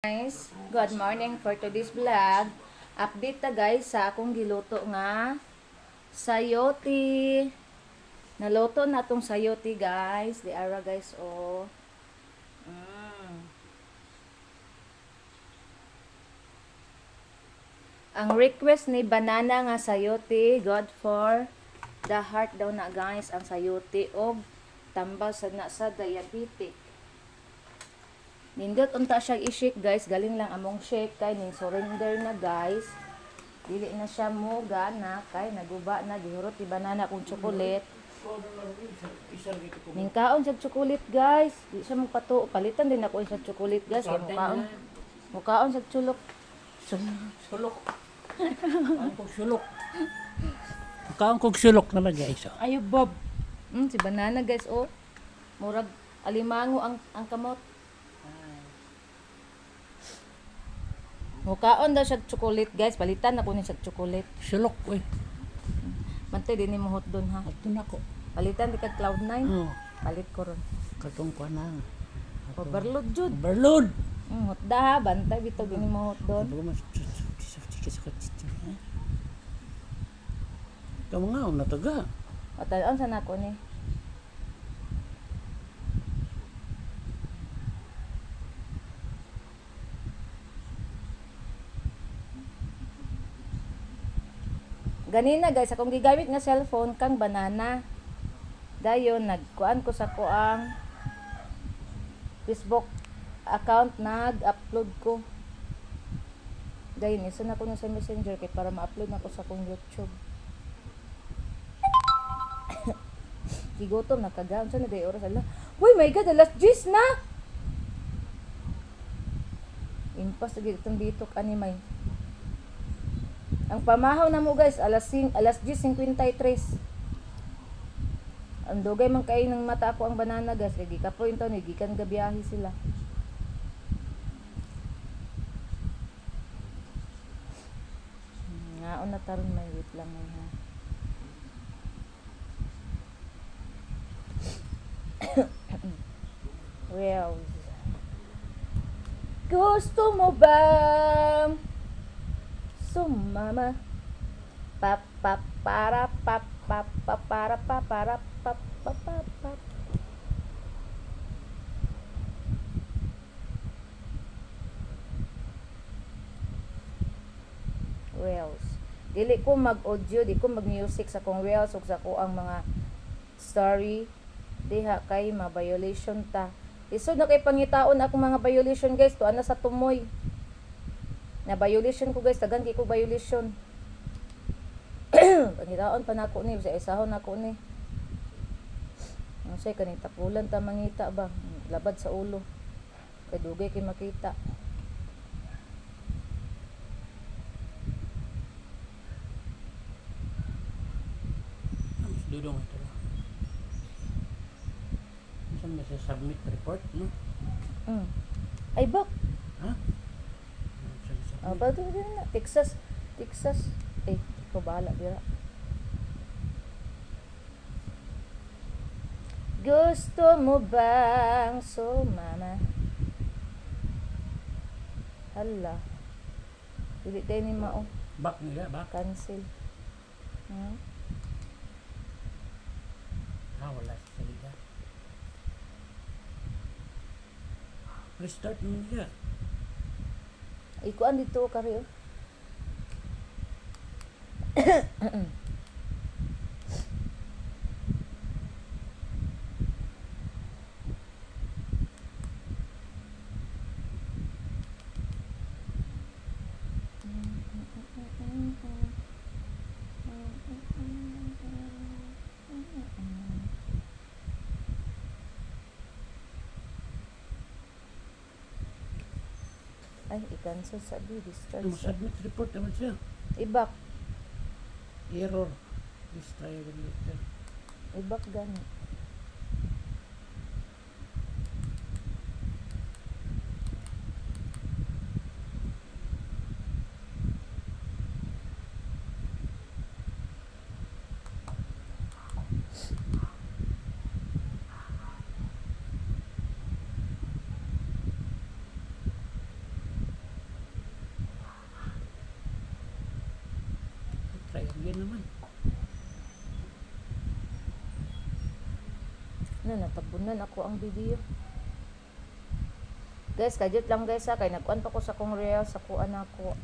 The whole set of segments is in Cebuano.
Guys, good morning for today's vlog. Update ta, guys, sa akong giluto nga sayote. Naluto na tong sayote, guys. Di ara, guys, oh. Ang request ni Banana nga sayote, good for the heart daw na, guys, ang sayote og tambal sa na sa diabetic. Nindot unta siya i-shake, guys, galing lang among shake kay ning surrender na, guys. Dili na siya mo gana kay naguba na, gihurot ni Banana kung chocolate. Ning kaon siya chocolate, guys. Di siya magpatuo. Palitan din ako sa chocolate, guys, kay mukaon. Mukaon sa chulok. Sulok. Ang kong sulok. Kaon kong sulok naman, guys. Oh. Ayo, Bob. Si Banana, guys, oh. Murag alimango ang kamot. Mukaon daw siya chocolate, guys. Palitan ako ni siya chocolate. Sulok oy. Bantay din ni mo hotdon ha. Ato na ko. Palitan di ka cloud 9. Oh, Palit ko ron. katong kuan na. Overload jud. Overload. Hotda ha, bantay bitaw din mo hotdon. Ito mga una taga. Patayon sa nako ni. Ganina, guys, akong gigamit nga cellphone kang Banana. Dayon nagkuan ko sa kuang Facebook account, nag-upload ko. Dayon isa na ko na sa Messenger kay para ma-upload na ko sa akong YouTube. Gigutom na kaga. Unsa na day oras, ala? Uy, my God, alas 10 na. Impas lagi itong bitok ani may. Ang pamahaw na mo, guys, alas 10:53. Ang dugay man kay ng mata ako ang Banana, guys, kay gikapoy taon ni gikan gabiyahe sila. Ngaon na taron may, wait lang man ha. Well, gusto mo ba sumama? Pa pa para pa pa pa para pa para pa pa pa pa. Reels. Dili ko mag-audio, di ko mag-music sa kong reels ug sa ko ang mga story diha kay ma-violation ta. Isod na kay pangitaon akong mga violation, guys, tuan na sa tumoy. Na violation ko, guys, tagan kay ko violation. Pangitaon pa nako ni, sa isahon nako ni. Ang say kaning tapulan ta mangita ba, labad sa ulo. Kay dugay kay makita. Mas dudong ito lang. Saan may sa submit report, no? Ay bak, Ha? Saan ah, submit? ba na Texas, Texas. Eh, ikaw bahala dira. Gusto mo bang sumama? Hala. Dili tayo ni mao. Back nila, back. Cancel. Ah, wala sa salida. Restart mo nila. Ikuan dito kari oh. Ay, i-cancel sa di, discharge Mo sa. submit report naman siya. I-back. Error. Please try again later. I-back gani. Na natabunan ako ang video. Guys, kadyot lang guys ha, kay nagkuan pa ko sa kong reels sa kuan ako.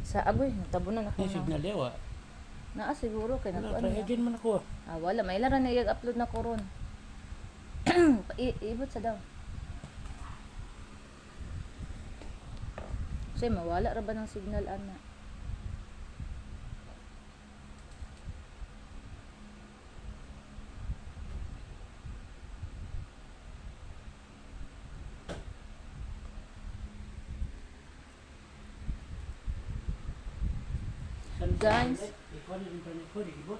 Sa agoy, natabunan ako May na. signal yawa. Naa siguro kay Wala, nagkuan try na. again man ako. Ah, wala may lara na i-upload na ko ron. Ibot sa daw. Kasi mawala ra ba ng signal ana? Guys. Ikaw na internet ko, di ba?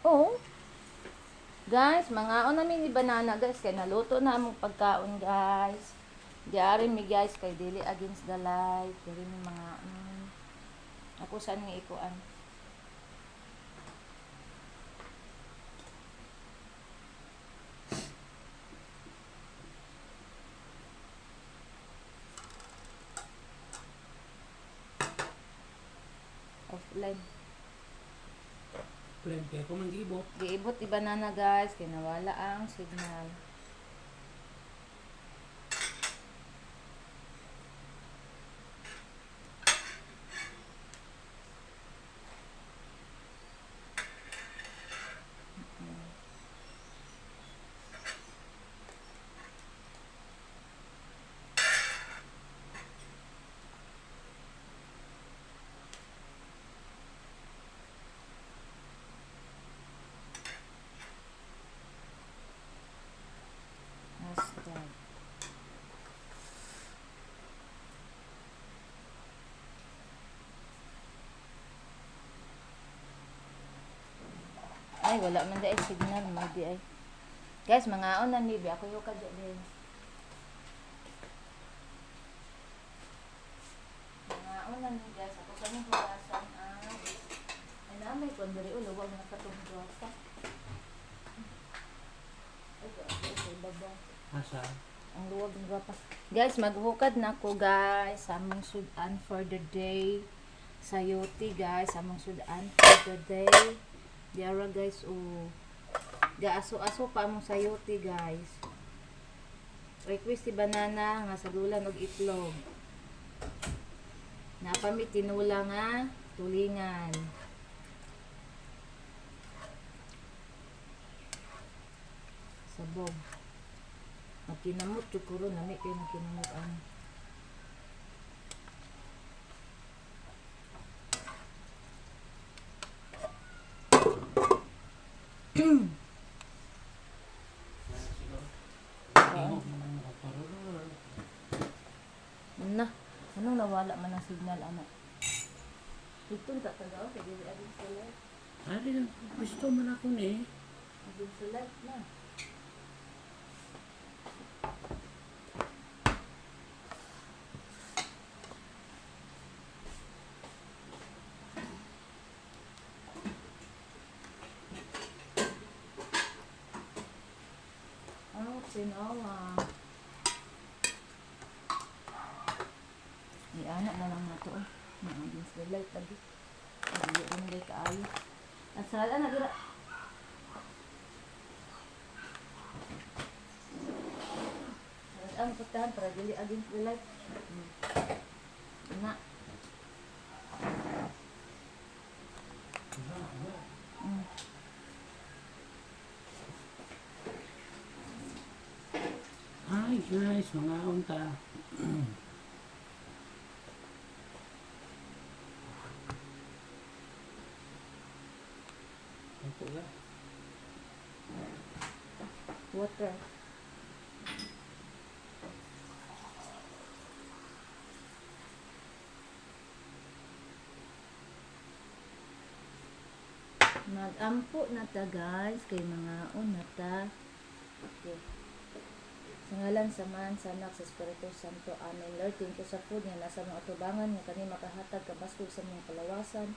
Oo. Guys, mangaon namin ni banana guys kay naluto na among pagkaon guys. Diari mi guys kay dili against the light. Diri mi mga Ako saan mi ikuan. Offline. Plan kaya ko man giibot. Giibot ni banana guys kay nawala ang signal. Hashtag. Ay, wala man di ay signal, mo di ay. Guys, mga na ni ako yung kadyo din. Mga na ni guys, ako sa nang hugasan ay. Ay na may kwan diri ulo, wa man katong pa. Ay, ay, baba. Asa? Ang luwag ng gwapa. Guys, maghukad na ako guys. Among sudan for the day. Sayote guys, among sudan for the day. Diara guys, oh. Gaaso-aso pa among sayote guys. Request si banana nga sagulan og itlog. Napami tinula nga tulingan. Sabog. Magkinamot jud ko ron, nami kayo nagkinamot ang Tingog naman ako parang. Na, anong nawala man ang signal ana? Dito ta tagaw kay dili agin sa light. Ari lang, gusto man ako ni. Agin sa light na. Oh, tinawa. Iana na lang nato eh. Against the light lagi. Dili rin day kaayo. Ang sala na dira. Ang putahan para dili against the light. Na. Hi guys, mga unta. Ano po ba? Water. Magampo na ta guys kay mga na ta. Okay. Sa ngalan sa man, sa anak, sa Espiritu Santo. Amen. Lord, thank you sa food nga nasa mga atubangan nga kani makahatag kabaskog sa mga kalawasan.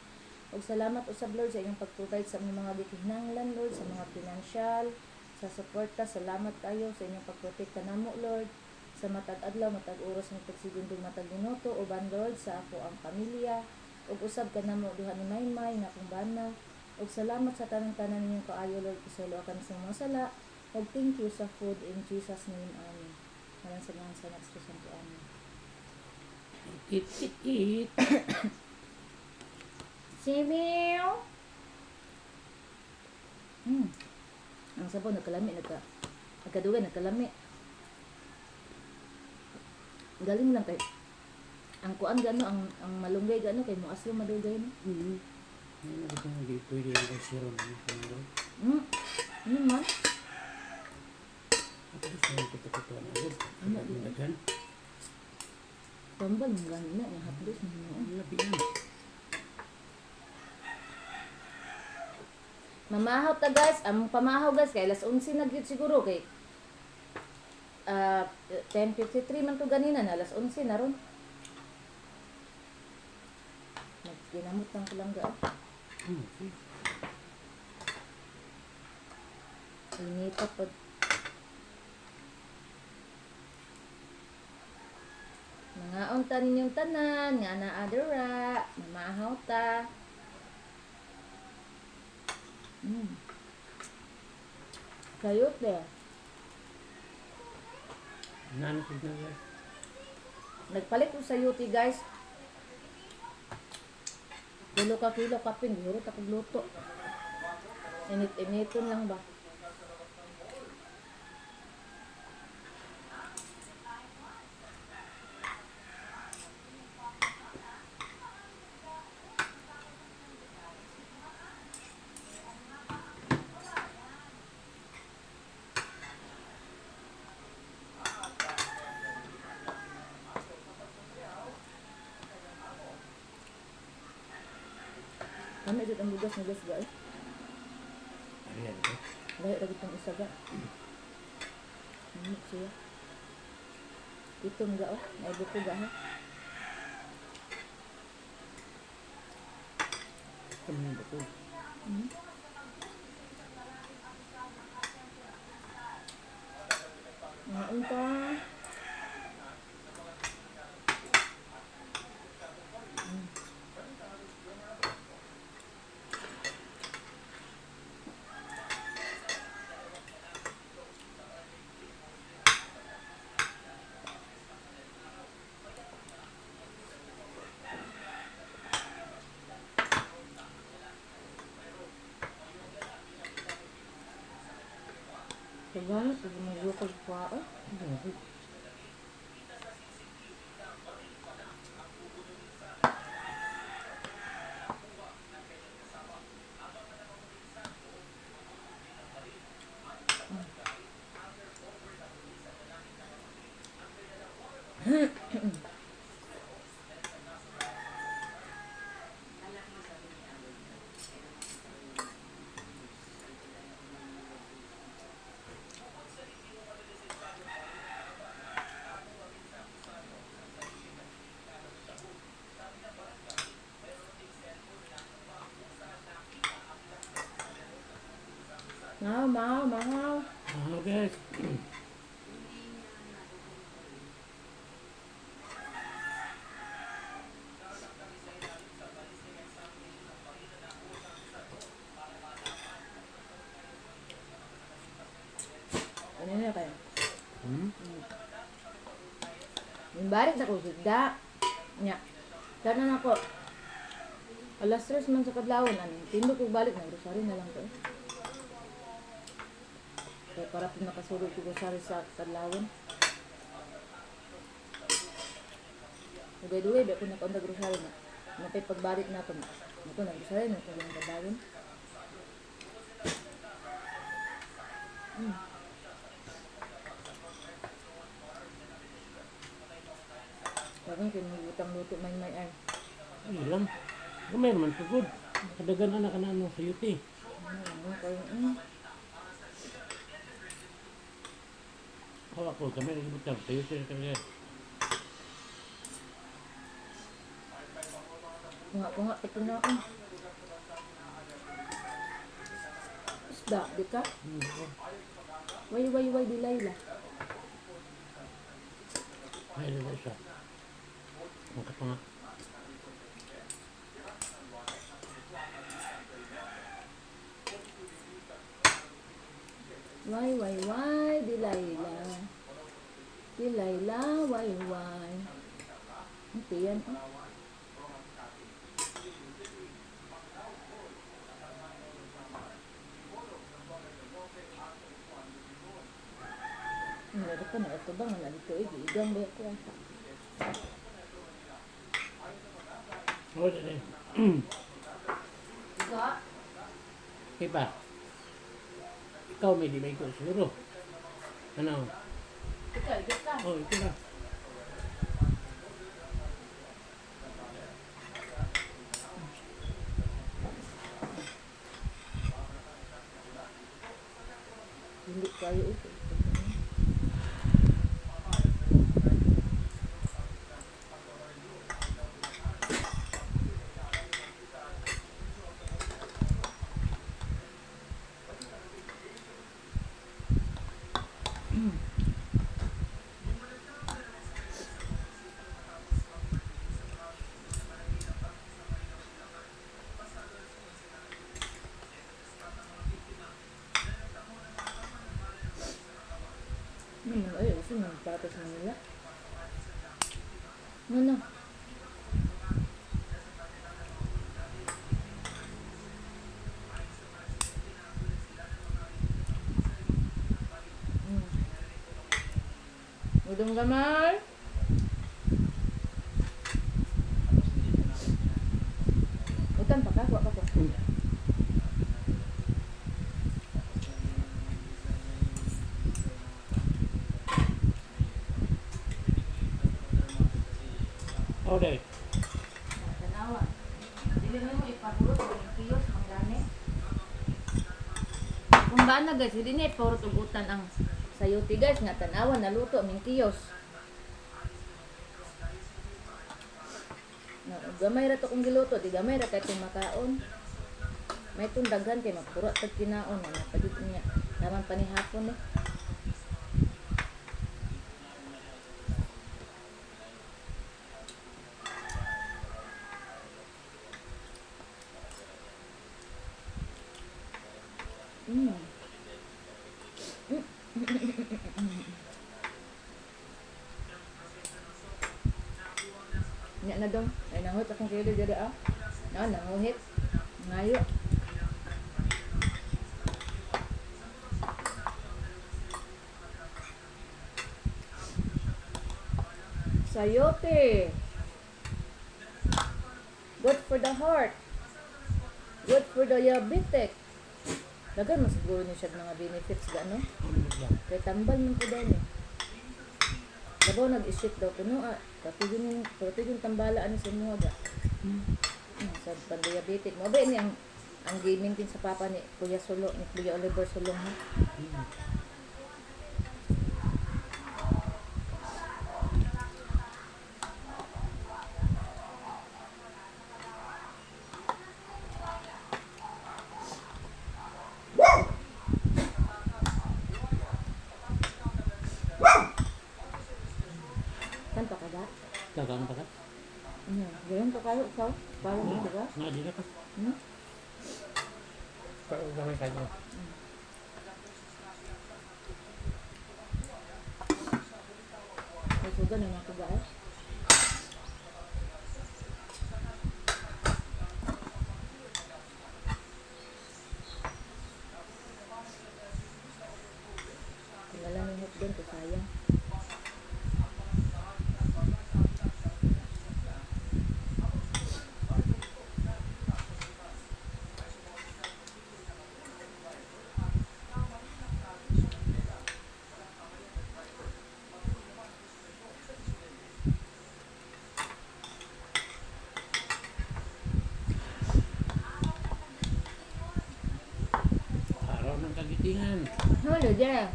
Ug salamat usab Lord sa inyong pag-provide sa among mga gikinahanglan Lord sa mga pinansyal, sa suporta. Salamat kayo sa inyong pagprotekta namo Lord. Sa matag adlaw, matag oras, matag segundo, matag minuto, uban Lord sa ako ang pamilya ug usab kanamo duha ni Maymay nga akong bana. Ug salamat sa tanan-tanan ninyong kaayo, Lord, pasayloa kami sa mga sala. Ug thank you sa food in Jesus name. Amen. Ngalan sa ngalan sa Anak, sa Santo. Amen. Eat, eat, eat. Simiw. Ang sabaw nagkalami, nagkadugay nagkalami. Galing lang kay ang kuan gano ang malunggay gano kay moaslo madugay no. Ano ba itong hindi pwede yung kay Sharon? Ano? Ano man? Ako gusto yung kuto-kuto na agad. Ano, Ano daghan? Tambal man gani na nga hapdos man no. Ang labi yan. Mamahaw ta guys, ang pamahaw guys kay alas 11 na gyud siguro kay 10:53 man to ganina na alas 11 na ron. Nagginamot lang ko lang ga. Okay. Inita pag mga unta ninyong tanan nga naa dira, mamahaw ta. Sayote. Nano ko na guys. Nagpalit ko sayote guys. Kilo ka kilo kapin, gihurot ako luto. Init-initon lang ba? Kami jud ang bugas nga gas guys. Ariyan ko. Lahi ra gid tong isa ga. Ano siya? Itong ga oh, naibuko ga ha. Ito mo yung buko. Mga unta. Kaya, pag magyukod pa eh. Grabe. Mahaw, mahaw, mahaw. Ah, guys. Ano na kayo? Hmm? Yung balik na ko, sugda. Nya. Tanan ako. Alas 3 man sa kadlawon. Ano, tindog ko balik na. Grocery na lang ko eh. Kaya para po nakasulog ko grocery sa kadlawon. Dugay-dugay, ba ako nakaunda grocery na. Napay pagbalik na ako. Ako na grocery na ako yung kadlawon. Parang kinulutang luto may may ay. Ay lang. Gamay man pagod. Kadagan anak na ano sa yuti. Ano, ano, kayo, Hawak ko gamay lagi butang sa yuti na talaga. Kunga-kunga, ito na ako. Isda, di ka? Way, way, way, Delilah. Ay, dito siya. Ang katunga. Why, Delilah? Delilah, why? Ang tiyan, oh. Meron ka na ito ba nga nalito eh, giigang ba ko? Oh, dito. Iga? Iba. Ikaw may di may ko siguro. Ano? Ikaw, iga ka. Oh, ito na. Hindi kayo ito. Ay, gusto nang para sa Manila. No, no. Udong gamay. Utan pa ka, wa pa ko. Oh, dahil. Tanawa. Dili mo ipahurot og kiyos manggani. Kung ba na guys, hindi niya ipahurot og utan ang sayuti guys nga tanawa naluto aming kiyos. Na gamay ra to kung giluto, di gamay ra kay itong makaon. May itong daghan kay magpuro tag kinaon na napadit niya. Naman pa ni hapon eh. Nya na dong. Ay nanguhit akong kilo diri ah. Na nanguhit. Ngayo. Sayote. Good for the heart. Good for the diabetic. Dagan mo siguro ni siya mga benefits gano. Kay tambal man po daw ni. Labaw nag-isip daw kuno ah. Pati yung tambala ani sa mga ga. Sa pandiabetic mo ba ni ang gaming din sa papa ni Kuya Sulo, ni Kuya Oliver Sulong ha. Kan pa ka ba? Tagang pa ka? Ganyan pa kayo ikaw? Parang dito ba? Nga, di na ka. Hmm? Parang gamay kayo. Nasugan na ako ba eh? Wala ni hotdog ko sayang. Araw ng kagitingan. Hello, yeah.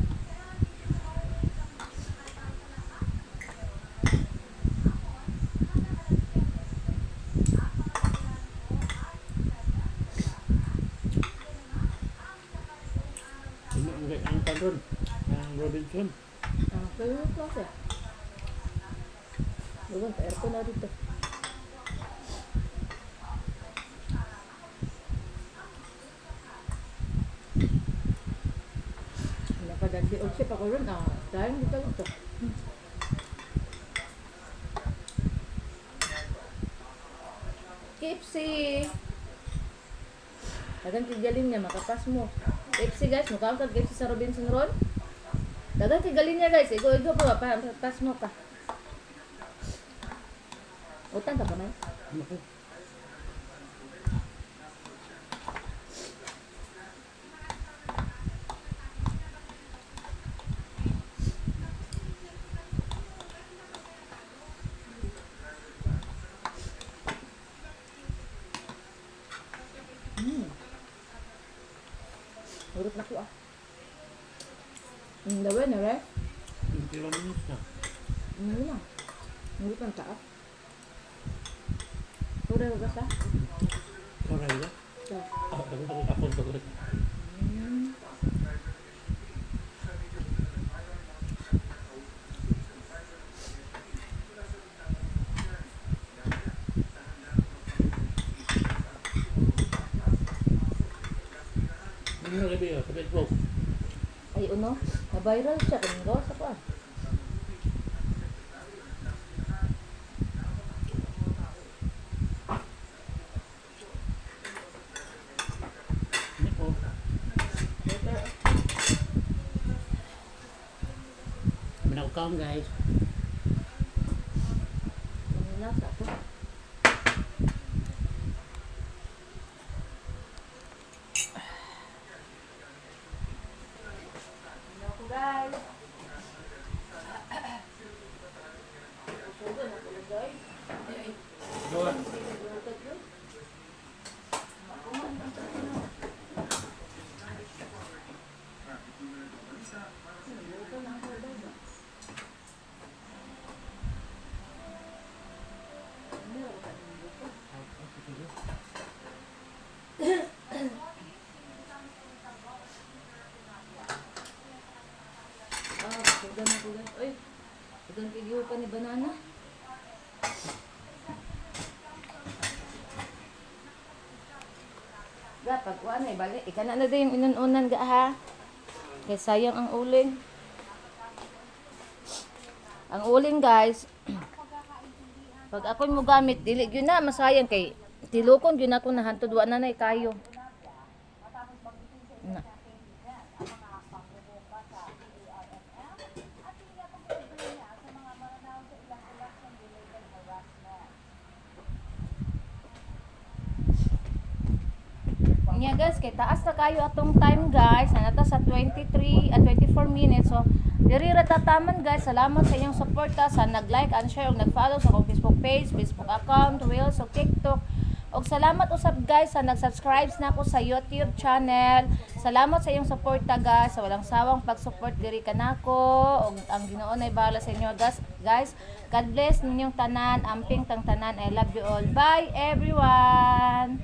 Sino ang ang doon? Ang Robinson. Ang favorite klase. Dugon, pa-aircon na dito. Nakadagdi og pa ko ron ah. Dahil dito dito. KFC! Dagan kay galing niya, makapas mo. KFC guys, mukha kag KFC sa Robinson Road. Dagan kay galing niya guys, igo-igo pa ba, pas mo ka. Utang ka pa man? Naku. Urot na ko ah. Ang dawe na re. 21 minutes na. Ano lang. Urot ang taas. Puro ba sa? Sorry na. Yeah. Ako doon. Ano na gabi sa Facebook? Ay uno, na-viral siya kung gawa sa ko ah. Ano po? Manakaw guys. Ano nasa ko? Ano ako guys? Sugan ako guys. Gawa. Ah, sugan ako guys. Ay, sugan kay pa ni banana. Ga, pag kuan ay balik. Ika na na din yung inununan ga ha. Kay sayang ang uling. Ang uling guys, pag ako mo gamit, dili gyud na masayang kay tilukon gyud ako na hantod wa na nay kayo. Na. Nya guys, kay taas na kayo atong time guys. Nana ta sa 23 at 24 minutes. So, diri ra tataman guys. Salamat sa inyong suporta sa nag-like and share ug nag-follow sa akong Facebook page, Facebook account, Reels ug TikTok. Og salamat usab guys sa nag-subscribe na ako sa YouTube channel. Salamat sa inyong suporta guys, sa walang sawang pag-support diri kanako. Og ang Ginoo nay bahala sa inyo guys. Guys, God bless ninyong tanan, amping tang tanan. I love you all. Bye everyone.